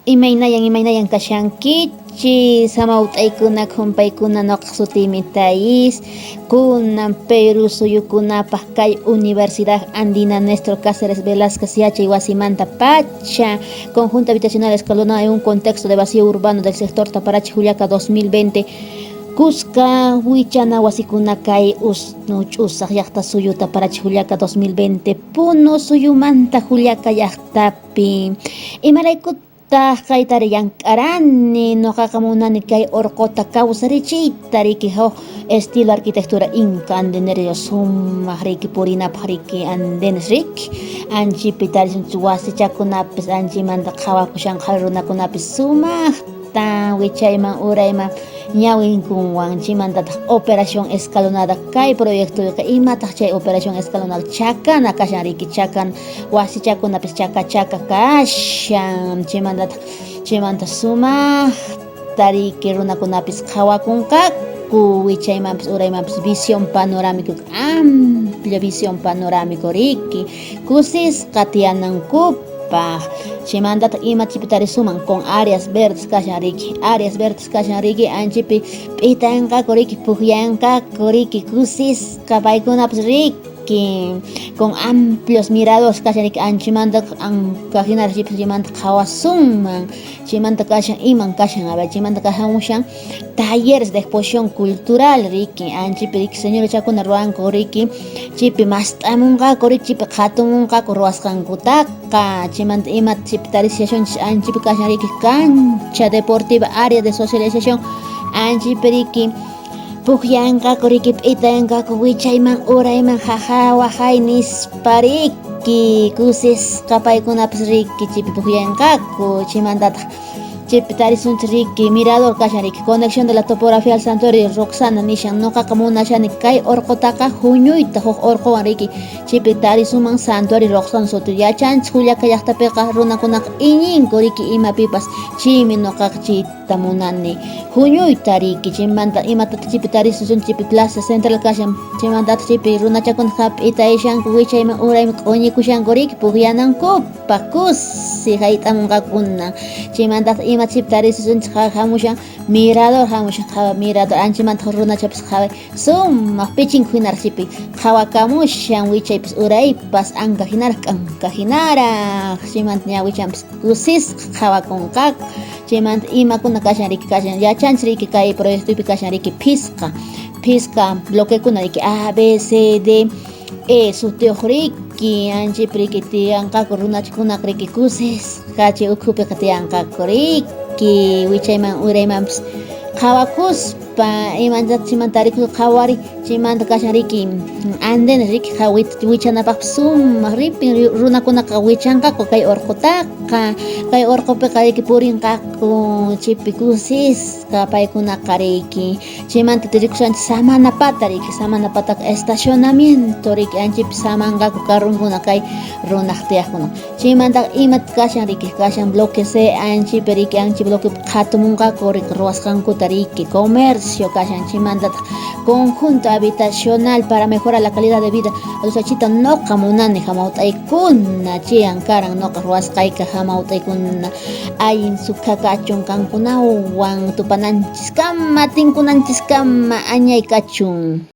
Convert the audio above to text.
Imaynayan, imaynayan kashankichis, hamawt'aykuna, khumpaykuna, noqaq sutiymi Thais, kunan Perú suyukunapaq kay Universidad Andina Néstor Cáceres Velázquez yachay wasimanta pacha, conjunto habitacional escalonado en un contexto de vacío urbano del sector Taparachi Juliaca 2020, kuska wichana wasikuna kay usnu ch'usaq llaqta suyu Taparachi Juliaca 2020, Puno suyumanta Juliaca llaqtapi. Imaraykutaq kaytari llank'arani? Noqaqa munani kay orqota kawsarichiyta riki huk estilo arquitectura inca andenerio sumaq riki purinapaq riki andenes riki anchipi tarisunchis wasichakunapis anchimanta qhawakushanqa runakunapis sumaqta wichayman urayman ñawinkunwan. Chimantataq operación escalonada kay proyectoyqa imataq chay operación escalonada chakana kashan riki chakana wasichakunapis chaka chaka kashan chimantataq chimanta sumaqta riki runakunapis qhawakunqaku wichaymanpis uraymanpis visión panorámico amplia visión panorámico riki kusisqa tiyanankupaq. Chimantataq ima chipi tarisuman con áreas verdes kashan riki áreas verdes kashan riki anchipi p'itanqaku riki pukllanqaku riki kusisqa paykunapas riki con amplios miradores kashan riki anchimanta anka hinaraq chipi chimanta qhawasunman chimanta kashan iman kashan a ver chimanta kashamushan talleres de exposición cultural riki anchipi riki señorachakuna ruwanku riki chipi mast'amunqaku riki chipi qhatumunqaku ruwasqankutaqa. Chimanta ima chipi tarishasunchis anchipi kashan riki cancha deportiva área de socialización anchipi riki pukllanqaku riki p'itanqaku wichayman urayman jaja waqay nispa riki kusisqa paykunapas riki chipi pukllanqaku. Chimantataq chipi tarisunchis riki mirador kashan riki conexión de la topografía al santuario Roxana nishan noqaqa munashani kay orqotaqa huñuyta huk orqowan riki chipi tarisuman santuario Roxana suti yachanchis Juliaca llaqtapiqa runakunaqa iñinku riki imapipas chaymi noqaqa chayta munani huñuyta riki. Chimanta imatataq chipi tarisusun chipi plaza central kashan chimantataq chipi runachakuna hap'itayashanku wichayman urayman q'uñikushanku riki pukllanankupaq kusi hayt'amunqakuna. Chimantataq ima chipi tarisusunchis hamushan mirador hamushan qhawa mirador anchimanta runachapas qhaway sumaq pichinku hinaraq chipi qhawakamushan wichaypas uraypas anka hinaraq k'anka hinaraq chimanta ñawichanpas kusisqa qhawakunqaku. Chimanta imakuna kashan riki kashan yachanchis riki kay proyectopi kashan riki phisqa bloquekuna riki A, B, C, D, E sutiyuq riki anchipi riki tiyanqaku runachakunaqa riki kusisqa chay ukhupiqa tiyanqaku riki wichayman uraymanpas qhawakuspa imanta chimanta tarikuspa qhawari chimanta kashan riki andenes riki wichanapaqpas sumaq ripin runakunaqa wichanqaku kay orqotaqa kay orqopiqa riki purinqaku chipi kusisqa paykunaqa riki. Chimanta rikushanchis samana pata riki samana pataqa estacionamiento riki anchipi samanqaku carronkuna kay runaq tiyaqkuna. Chimanta ima kashan riki kashan bloque C anchipi riki anchi bloquepi qhatumunqaku riki ruwasqankuta riki comercio kashan chimantataq conjunto habitacional para mejorar la calidad de vida usachita noqa munani hamawt'aykuna chiyan karan noqa ruwasqayka hamawt'aykuna allin sukha kachun qankunawan tupananchiskama tinkunanchiskama añay kachun.